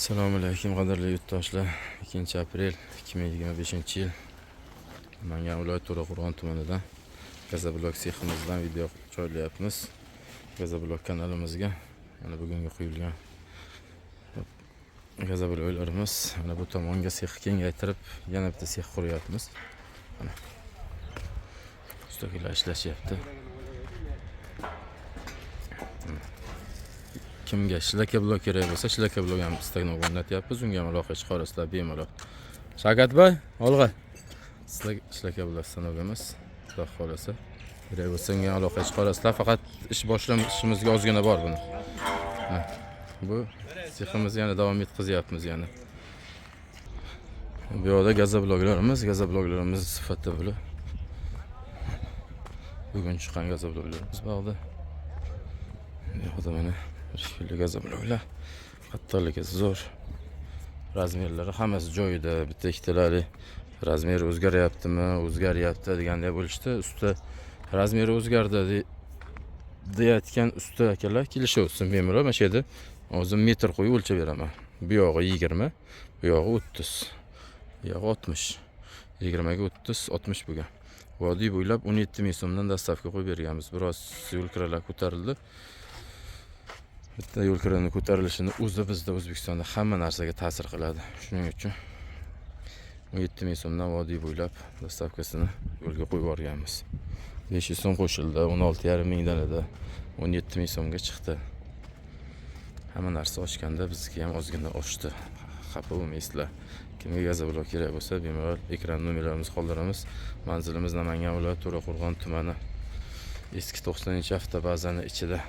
Assalomu alaykum, qadrli yurtdoshlar. 2 aprel 2025-yil, Namangan viloyati, To'raqo'rg'on tumanidan gazoblok seximizdan video joylayapmiz gazoblok kanalimizga. Mana bugungi quyilgan gazobloklarimiz. Mana bu tomonga sex kengaytirib, yana bitta sex quryapmiz. Mana ustalar ishlashyapti. Kimga шлакоблок kerak bo'lsa, шлакоблок ham stanok o'rnatyapmiz. Unga ham aloqa chiqarasizlar bemalol. Shavkatboy, olg'a. Шлакоблок stanok emas, xudo xohlasa. Kerak bo'lsa, unga ham aloqa chiqarasizlar. Faqat ish boshlashimizga ozgina bor buni. Mana, bu seximizni yana davom etkazyapmiz yana. Bu yoqda gazobloklarimiz sifati bular. Bugun chiqqan gazobloklarimiz bog'da. Bu yoqda mana shekilli gazobloklar. Qattiqligi zo'r. Размер lari hammasi joyida. Bitta ikkitalari размер o'zgaryaptimi, o'zgaryapti deganday bo'lishdi. Usta размер i o'zgardi deyayotgan usta akalar kelishaversin bemalol. Mana shu yerda o'zim metr qo'yib o'lchab beraman. Bu yog'i 20, bu yog'i 30. Bu yog'i 60. 20 ga 30, 60 bo'lgan. Vodiy bo'ylab 17 ming so'mdan доставка qo'yib berganmiz. Biroz yo'l kiralar ko'tarildi. Bitta yo'l kirani ko'tarilishini o'zi bizda, O'zbekistonda hamma narsaga ta'sir qiladi. Shuning uchun 17 ming so'mdan vodiy bo'ylab доставка sini yo'lga qo'yib yuborganmiz. 500 so'm qo'shildi, 16,5 mingdan edi. 17 ming so'mga chiqdi. Hamma narsa oshganda bizniki ham ozgina oshdi. Xafa bo'lmaysizlar. Kimga gazoblok kerak bo'lsa, bemalol ekran nomerlarimizni qoldiramiz. Manzilimiz Namangan viloyati, To'raqo'rg'on tumani, eski 90-avtobazani ichida.